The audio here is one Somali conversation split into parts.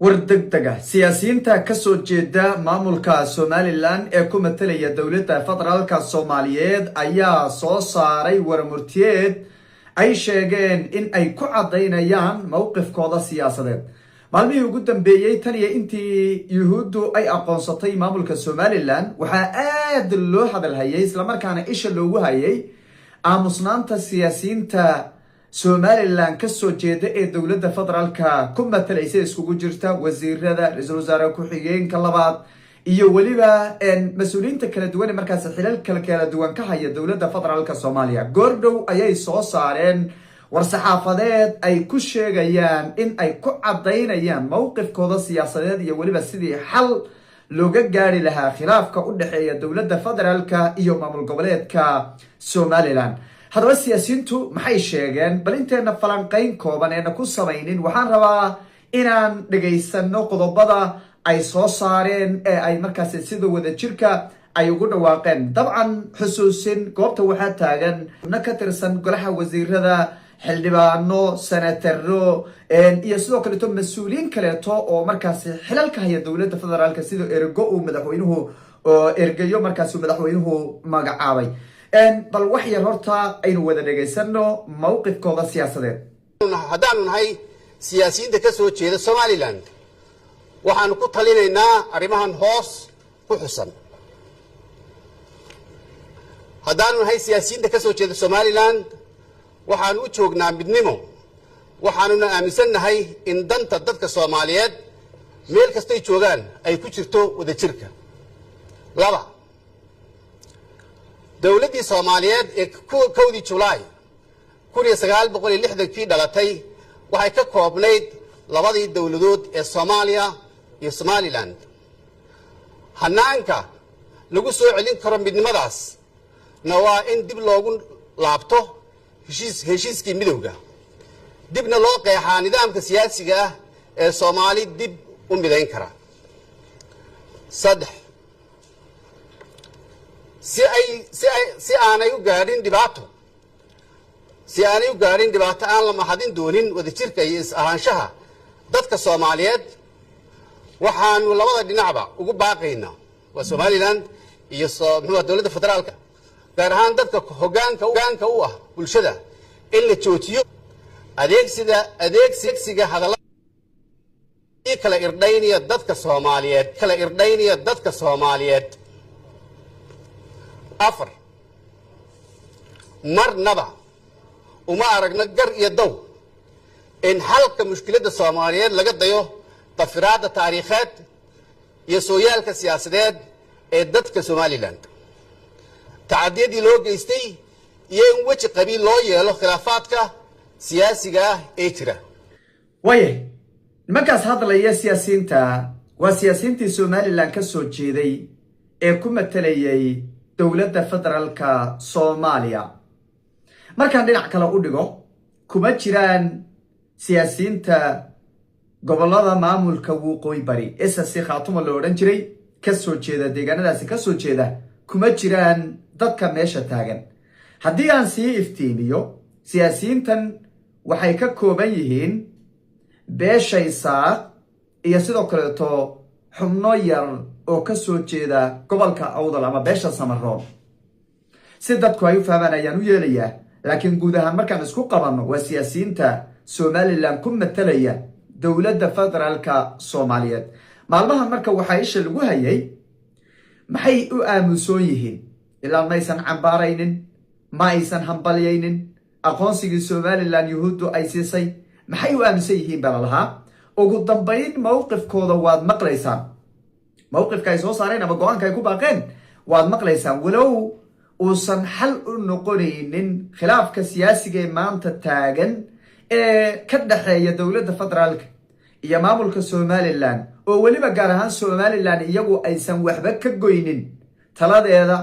War deg deg ah: siyaasiyiinta kasoo jeeda maamulka Somaliland ee ku matalaya dowladda federaalka Soomaaliyeed ayaa soo saaray warmurtiyeed ay sheegeen in ay ku caddaynayaan mowqifkooda siyaasadeed. Maalmihii ugu dambeeyey, tan iyo intii Yuhuuddu ay aqoonsatay maamulka Somaliland, waxaa aad loo hadalhayay, islamarkaana isha loogu hayay, aamusnaanta siyaasiyiinta Somaliland kasoo jeeda ee dowladda federaalka ku matalaysa, iskugu jirta wasiirada, ra-iisul wasaare ku-xigeenka labaad iyo weliba mas-uuliyiinta kala duwan ee markaas xilalka kala duwan ka haya dowladda federaalka Soomaaliya. Goordhow ayay soo saareen war-saxaafadeed ay ku sheegayaan in ay ku caddaynayaan mowqifkooda siyaasadeed iyo weliba sidii xal looga gaari lahaa khilaafka u dhexeeya dowladda federaalka iyo maamul goboleedka Somaliland. Haddaba siyaasiyiintu maxay sheegeen? Bal inteena falanqayn kooban eena ku samaynin, waxaan rabaa inaan dhegaysano qodobada ay soo saareen ee ay markaasi sida wadajirka ay ugu dhawaaqeen. Dabcan, xusuusin, goobta waxaa taagan xubno ka tirsan golaha wasiirada, xildhibaano, senataro iyo sidoo kaleeto mas-uuliyiin kaleeto oo markaasi xilalka haya dowladda federaalka, sida ergo uu madaxweynuhu ergeyo markaasi madaxweynuhu magacaabay. Bal wax yar horta aynu wada dhegaysano mowqifkooda siyaasadeed. Haddaanu nahay siyaasiyiinta ka soo jeeda Somaliland, waxaanu ku talinaynaa arrimahan hoos ku xusan. Haddaanu nahay siyaasiyiinta ka soo jeeda Somaliland, waxaanu u joognaa midnimo, waxaanuna aaminsannahay in danta dadka Soomaaliyeed meel kastay joogaan ay ku jirto wadajirka. 2, dowladdii Soomaaliyeed ee 1-dii Julaay 1960-kii dhalatay waxay ka koobnayd labadii dowladood ee Soomaaliya iyo Somaliland. Hannaanka lagu soo celin karo midnimadaas na waa in dib loogu laabto heshiiskii midowga, dibna loo qeexaa nidaamka siyaasiga ah ee Soomaali dib u midayn kara. 3, si aanay u gaadhin dhibaato aan la mahadin doonin wadajirka iyo is ahaanshaha dadka Soomaaliyeed, waxaanu labada dhinacba ugu baaqaynaa, waa Somaliland iyo muxuu dowladda federaalka, gaar ahaan dadka hoggaanka u ah bulshada, in la joojiyo adeegsiga hadallada kala irdhaynaya dadka Soomaaliyeed. 4, marnaba uma aragno gar iyo daw in xalka mushkiladda Soomaaliyeed laga dayo dafiraadda taariikheed iyo sooyaalka siyaasadeed ee dadka Somaliland, tacadiyadii loo geystay, iyo in weji qabiil loo yeelo khilaafaadka siyaasiga ah ee jira. Waaya, nimankaas hadlaya siyaasiyiinta waa siyaasiyiintii Somaliland ka soo jeeday ee ku matalayay dowladda federaalka Soomaaliya. Markaan dhinac kale u dhigo, kuma jiraan siyaasiyiinta gobollada maamulka Waqooyi Bari, SSC Khaatuma loo odhan jiray, ka soo jeeda, deegaanadaasi ka soo jeeda, kuma jiraan dadka meesha taagan. Haddii aan sii iftiimiyo, siyaasiyiintan waxay ka kooban yihiin beesha Isaaq iyo sidoo kaleeto xubno yar oo ka soo jeeda gobolka Awdal ama beesha Samaroon. Si dadku ay u fahmaan ayaan u yeelayaa, laakiin guud ahaan markaan isku qabanno, waa siyaasiyiinta Somaliland ku matalaya dowladda federaalka Soomaaliyeed. Maalmahan marka waxaa isha lagu hayay maxay u aamusoon yihiin. Ilaa maysan cambaaraynin, ma aysan hambalyaynin aqoonsigii Somaliland Yuhuuddu ay siisay. Maxay u aaminsan yihiin baa lalahaa. Ugu dambayn mowqifkooda waad maqlaysaan. Mowqifka ay soo saareen ama go-aanka ay ku baaqeen waad maqlaysaan, walow uusan xal u noqonaynin khilaafka siyaasiga ee maanta taagan ee ka dhexeeya dowladda federaalka iyo maamulka Somaliland, oo weliba gaar ahaan Somaliland iyagu aysan waxba ka goynin taladeeda,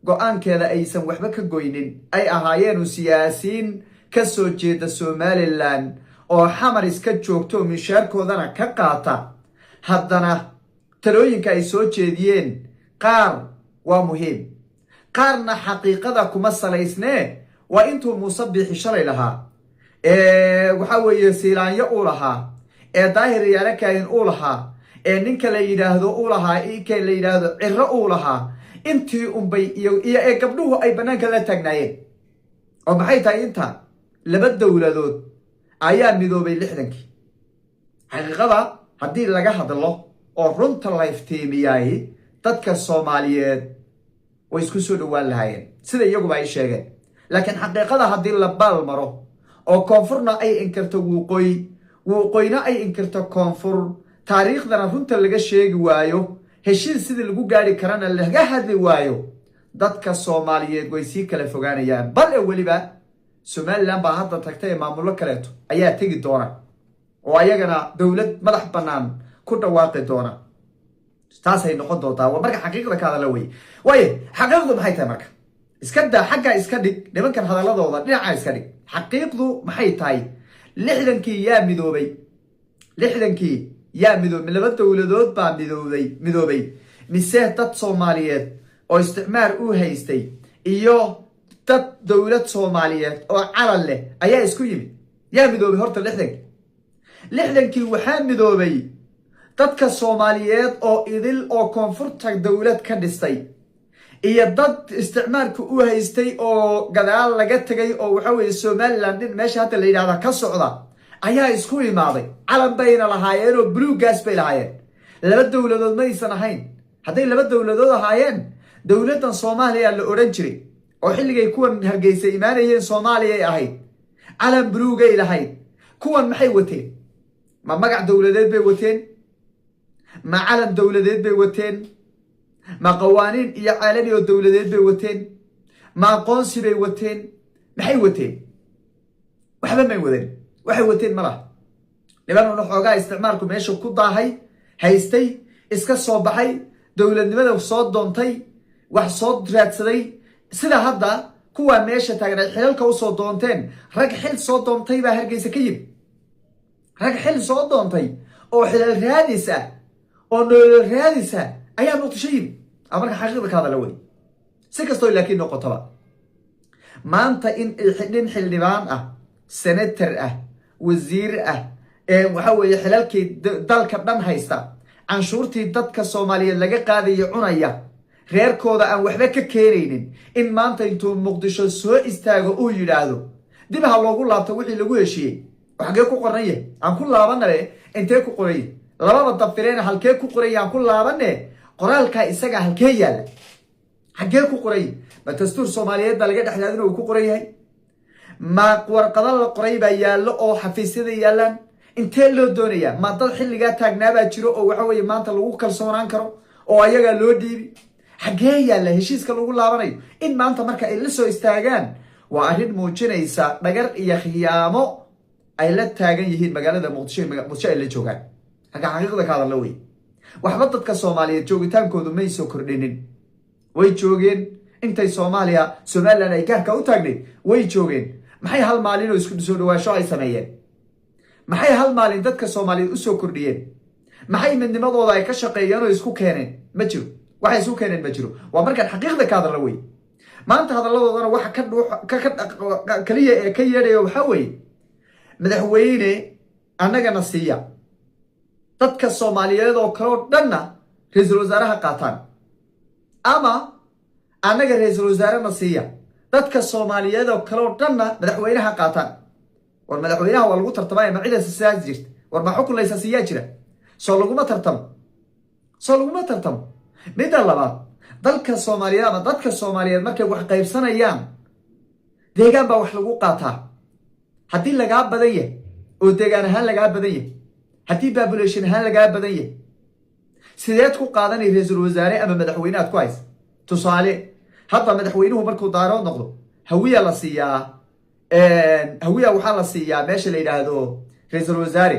go-aankeeda aysan waxba ka goynin, ay ahaayeenu siyaasiyiin ka soo jeeda Somaliland oo Xamar iska joogto oo mishaarkoodana ka qaata. Haddana talooyinka ay soo jeediyeen qaar waa muhiim, qaarna xaqiiqada kuma salaysnee. Waa intuu Muuse Biixi shalay lahaa, waxaa weeye Siilaanyo uu lahaa. ee Daahir Yaale Kaahin uu lahaa, ee ninka la yidhaahdo uu lahaa, ika la yidhaahdo Ciro uu lahaa, intii unbay iyo ee gabdhuhu ay bannaanka la taagnaayeen. Oo maxay tahay intaa? Laba dowladood ayaa midoobay 60-kii. Xaqiiqada haddii laga hadlo oo runta la iftiimiyaay, dadka Soomaaliyeed way isku soo dhowaan lahaayeen, sida iyaguba ay sheegeen. Laakiin xaqiiqada haddii la baal maro oo koonfurna ay inkirto wuuqooyi, wuuqooyna ay inkirto koonfur, taariikhdana runta laga sheegi waayo, heshiis sidii lagu gaari karana laga hadli waayo, dadka Soomaaliyeed way sii kala fogaanayaan. Bal e weliba Somaliland baa hadda tagtay ee maamullo kaleeto ayaa tegi doona oo ayagana dowlad madax bannaan ku dhawaaqi doona. Taasay noqon doontaa. Waa marka xaqiiqda ka hadalla wey. Waayo, xaqiiqdu maxay tahay? Marka iska daa, xaggaa iska dhig nimankan hadalladooda, dhinacaa iska dhig. Xaqiiqdu maxay tahay? 60-kii yaa midoobay? 60-kii yaa midoobay? Laba dowladood baa midoobay mise dad Soomaaliyeed oo isticmaar u haystay iyo dad dowlad Soomaaliyeed oo calan leh ayaa isku yimid? Yaa midoobay horta 60-kii? 60-kii waxaa midoobay dadka Soomaaliyeed oo idil oo koonfurta dowlad ka dhistay iyo dad isticmaalka u haystay oo gadaal laga tegay oo waxa weeye Somaliland dhin meesha hadda la yidhahda ka socda ayaa isku imaaday. Calan bayna lahaayeen oo buluugaas bay lahaayeen. Laba dowladood ma aysan ahayn. Hadday laba dowladood ahaayeen, dowladdan Soomaaliya la odhan jiray oo xilligay kuwan Hargeysa imaanayeen Soomaaliyay ahayd, calan buluugay lahayd. Kuwan maxay wateen? Ma magac dowladeed bay wateen? Ma calan dowladeed bay wateen? Ma qawaaniin iyo caalami oo dowladeed bay wateen? Ma aqoonsi bay wateen? Maxay wateen? Waxba may wadeen. Waxay wateen ma laha. Niman una xoogaa isticmaalku meesha ku daahay haystay, iska soo baxay, dowladnimada soo doontay, wax soo raadsaday, sida hadda kuwaa meesha taagan ay xilalka usoo doonteen. Rag xil soo doontay baa Hargeysa ka yimid. Rag xil soo doontay oo xilal raadis ah oo nolol raadis ah ayaa Muqdisho yimid. A marka xaqiiqda ka hadala wey. Si kastoo laakiin noqotaba, maanta in nin xildhibaan ah, senator ah, wasiir ah, waxa weeye xilalkii dalka dhan haysta, canshuurtii dadka Soomaaliyeed laga qaadaya cunaya, reerkooda aan waxba ka keenaynin, in maanta intuu Muqdisho soo istaago uu yidhaahdo dib ha loogu laabto wixii lagu heshiiyey, xaggee ku qornaya aan ku laabanabe? Intee ku qoraya? Lababa dafireena, halkee ku qoraya aan ku laabane? Qoraalkaa isaga halkee yaalla? Xaggee ku qoray? Ma dastuur Soomaaliyeed baa laga dhexlaadin uu ku qoran yahay? Ma warqado la qoray baa yaallo oo xafiisyada yaallaan? Intee loo doonayaa? Ma dad xilligaa taagnaabaa jiro oo waxa weeye maanta lagu kalsoonaan karo oo ayagaa loo dhiibi? Xaggee yaalla heshiiska lagu laabanayo? In maanta marka ay la soo istaagaan waa arrin muujinaysa dhagar iyo khiyaamo ay la taagan yihiin magaalada Muqdisho, Muqdisho ay la joogaan. Halka xaqiiqda ka hadalla wey. Waxba dadka Soomaaliyeed joogitaankoodu may soo kordhinin. Way joogeen intay Soomaaliya, Somaliland ay gaarka u taagnayd, way joogeen. Maxay hal maalin oo isku soo dhawaasho ay sameeyeen? Maxay hal maalin dadka Soomaaliyeed usoo kordhiyeen? Maxay midnimadooda ay ka shaqeeyeen oo isku keeneen? Ma jiro. Waxay isku keeneen ma jiro. Waa markaan xaqiiqda ka hadalla wey. Maanta hadalladoodana waxa ka dhuux kaliya ee ka yeedhaya waxaa weeye madaxweyne annagana siiya, dadka Soomaaliyeed oo kale oo dhanna ra-iisul wasaaraha qaataan, ama annaga ra-iisul wasaarena siiya, dadka Soomaaliyeed oo kale oo dhanna madaxweynaha qaataan. War madaxweynaha waa lagu tartamaya. Ma cidaas sidaas jirta? War ma xukun laysa siiyaa jira? Soo laguma tartamo, soo laguma tartamo. Midda labaad, dalka Soomaaliyeed ama dadka Soomaaliyeed markay wax qaybsanayaan, deegaan baa wax lagu qaataa. Haddii lagaa badan yahay oo deegaan ahaan lagaa badan yahay, haddii population ahaan lagaa badan yahay, sideed ku qaadanay ra-iisul wasaare ama madaxweyne aad ku haysa? Tusaale, hadda madaxweynuhu markuu Daarood noqdo, Hawiya la siiyaa. Hawiya waxaa la siiyaa meesha la yidhaahdo ra-iisul wasaare.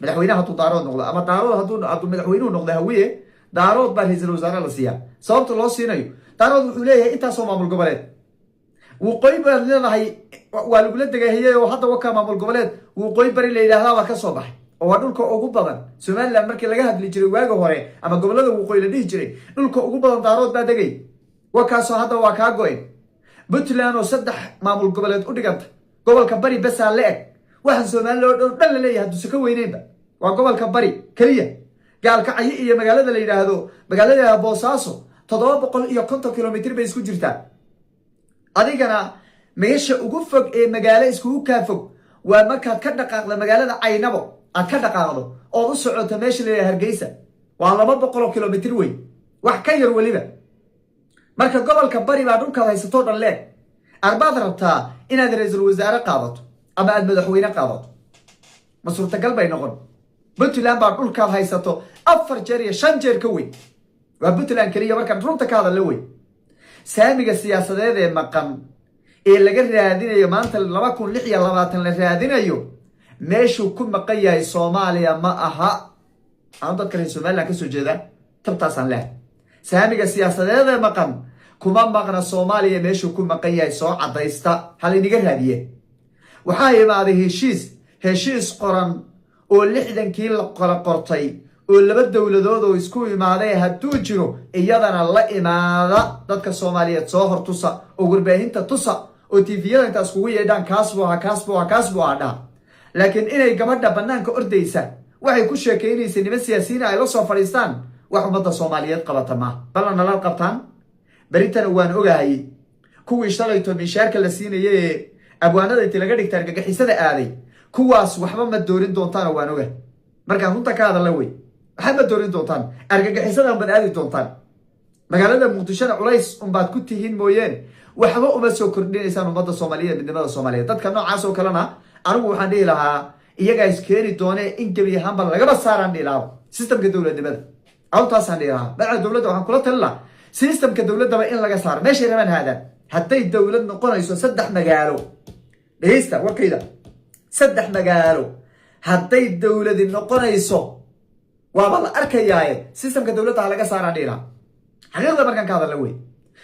Madaxweynaha hadduu Daarood noqdo ama Daarood hadduu madaxweynuhu noqdo Hawiye, Daarood baa ra-iisul wasaare la siiyaa. Sababta loo siinayo, Daarood wuxuu leeyahay intaasoo maamul goboleed. Waqooyi baad leedahay, waa lagula degahiyey oo hadda wakaa maamul goboleed Waqooyi Bari la yidhahdaa baa ka soo baxay oo waa dhulka ugu badan Somaliland. Markii laga hadli jiray waaga hore ama gobolada waqooyi la dhihi jiray, dhulka ugu badan Daarood baa degay, wakaasoo hadda waa kaa go-en. Puntland oo saddex maamul goboleed u dhiganta, gobolka Bari besaa la eg. Waxaan Somaliland oo dhan la leeyahay hadduuse ka weyneynba. Waa gobolka Bari keliya. Gaalkacyo iyo magaalada la yidhaahdo, magaalada Boosaaso, 750 kilomitr bay isku jirtaa. Adigana meesha ugu fog ee magaalo iskugu kaa fog waa markaad ka dhaqaaqdo magaalada Caynabo, aad ka dhaqaaqdo ood u socoto meesha la yidhahdo Hargeysa, waa 200 kilomitr wey, wax ka yar weliba. Marka gobolka Bari baa dhulkaad haysatoo dhan leeg. Arbaad rabtaa inaad ra-iisul wasaare qaadato ama aad madaxweyne qaadato? Ma suurtagal bay noqon? Puntland baa dhulkaad haysato afar jeer iyo shan jeer ka weyn. Waa Puntland keliya markaan runta ka hadalla wey. Saamiga siyaasadeed ee maqan ee laga raadinayo maanta, 2026 la raadinayo, meeshuu ku maqan yahay Soomaaliya ma aha. Anu dadka reer Somaliland kasoo jeeda tabtaasaan lehay: saamiga siyaasadeed ee maqan kuma maqna Soomaaliya. Meeshuu ku maqan yahay soo caddaysta, halaynaga raadiye. Waxaa imaaday heshiis, heshiis qoran oo 60-kii la kala qortay oo laba dowladood oo isku imaaday hadduu jiro, iyadana la imaada. Dadka Soomaaliyeed soo hor tusa oo warbaahinta tusa oo TV-yada intaa iskugu yeedhaan, "Kaas buu ahaa, kaas buu ahaa, kaas buu ahaa," dhaha. Laakiin inay gabadha bannaanka ordaysa waxay ku sheekaynaysa niman siyaasiyiina ay la soo fadhiistaan, wax ummadda Soomaaliyeed qabata maaha. Balla nala qabtaan beritana waan ogahay. Kuwii shalayto mishaarka la siinayay ee abwaanada inti laga dhigta argagixisada aaday, kuwaas waxba ma doorin doontaan oo waan ogahay. Markaan runta ka hadalla wey, waxba ma doorin doontaan, argagixisada unbaad aadi doontaan. Magaalada Muqdishona culays unbaad ku tihiin mooyeen, waxba uma soo kordhinaysaan ummadda Soomaaliyeed, midnimada Soomaaliyeed. Dadka noocaas oo kalena anigu waxaan dhihi lahaa iyagaa iskeeni doonee in gebi ahaanba lagaba saaraan dhihi lahaa systemka dowladnimada. Awtaasaan dhihi lahaa. Madaxda dowladda waxaan kula talin lahaa systemka dowladdaba in laga saaro, meeshay rabaan haadaan. Hadday dowlad noqonayso saddex magaalo, dhegeysta warkayda, saddex magaalo hadday dowladi noqonayso, waaba la arkayaaye, systemka dowladda ha laga saaraan dhihi lahaa, xaqiiqda markaan ka hadalna wey.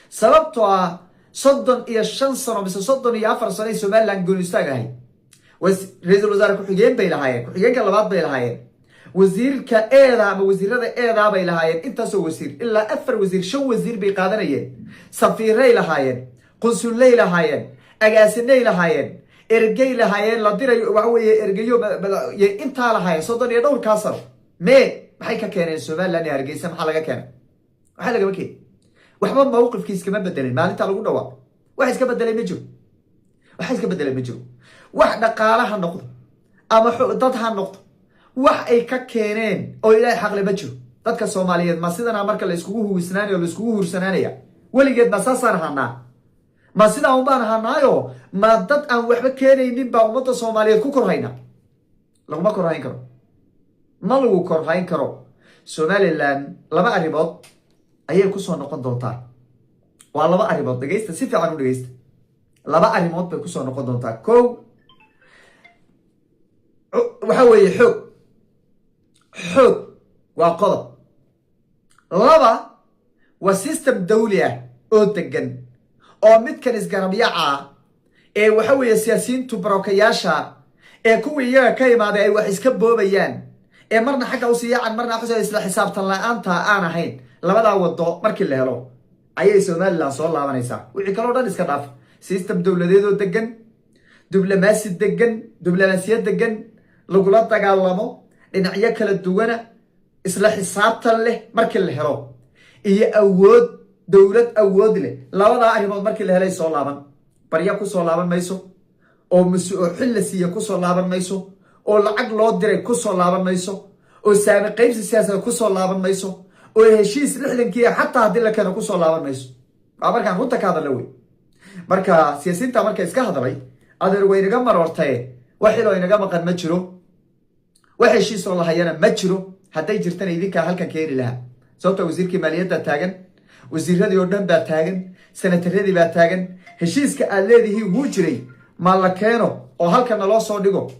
Sababtoo ah 35 sano mise 34 sano ay Somaliland gooni istaag ahayd. Ra-iisul wasaare ku-xigeen bay lahaayeen, ku-xigeenka labaad bay lahaayeen, wasiirka eeda ama wasiirada eedaa bay lahaayeen, intaasoo wasiir, ilaa afar wasiir, shan wasiir bay qaadanayeen, safiiray lahaayeen, qunsullay lahaayeen, agaasinay lahaayeen, ergey lahaayeen la dirayo, waxa weeye ergeyo intaa lahaayeen soddon iyo dhowrkaa sano. Mee maxay ka keeneen Somaliland iyo Hargeysa? Maxaa laga keenay? Waxaa lagama keeni waxba. Mawqifkii iskama bedelin maalinta lagu dhawaaqo. Wax iska bedelay ma jiro, wax iska bedelay ma jiro. Wax dhaqaala ha noqdo ama dad ha noqdo, wax ay ka keeneen oo Ilaahay xaqle ma jiro. Dadka Soomaaliyeed ma sidana marka la iskugu huwisnaanaya o la iskugu hursanaanaya? Weligeed ma saasaan ahaanaa? Ma sidaa un baan ahaanaayo? Ma dad aan waxba keenaynin baa ummadda Soomaaliyeed ku korhayna? Laguma korhayn karo, ma lagu korhayn karo. Somaliland laba arrimood ayay kusoo noqon doontaa. Waa laba arrimood, dhegeysta, si fiican u dhegeysta. Laba arrimood bay kusoo noqon doontaa. Ko, waxa weeye xoog. Xoog waa qodob. Laba waa system dawli ah oo degan, oo midkan isgarabyaca ee waxa weeye siyaasiyiintu barokayaasha ee kuwii iyaga ka imaaday ay wax iska boobayaan, ee marna xagga usii yaacan, marna xus isla xisaabtan la-aanta aan ahayn. Labadaa wado markii la helo ayay Somaliland soo laabanaysaa. Wixii kaloo dhan iska dhaaf. System dowladeed oo degan, diblomaasi degan, diblomaasiyad degan lagula dagaalamo dhinacyo kala duwana, isla xisaabtan leh markii la helo, iyo awood dowlad awood leh, labadaa arrimood markii la helay soo laaban. Barya kusoo laaban mayso, oo oo xil la siiye kusoo laaban mayso, oo lacag loo diray kusoo laaban mayso, oo saami qaybsi siyaasadeed kusoo laaban mayso, oo heshiis 60-kii xataa haddii la keeno kusoo laaban mayso. Waa markaan runta ka hadalla wey. Marka siyaasiyiinta marka iska hadlay, adeer, way inaga maroortaye. Wax xiloo inaga maqan ma jiro, wax heshiisoo lahayana ma jiro. Hadday jirtana idinkaa halkan keeni lahaa, sababta wasiirkii maaliyadda taagan, wasiiradii oo dhan baa taagan, senataradii baa taagan. Heshiiska aad leedihiin wuu jiray, ma la keeno oo halkan naloo soo dhigo?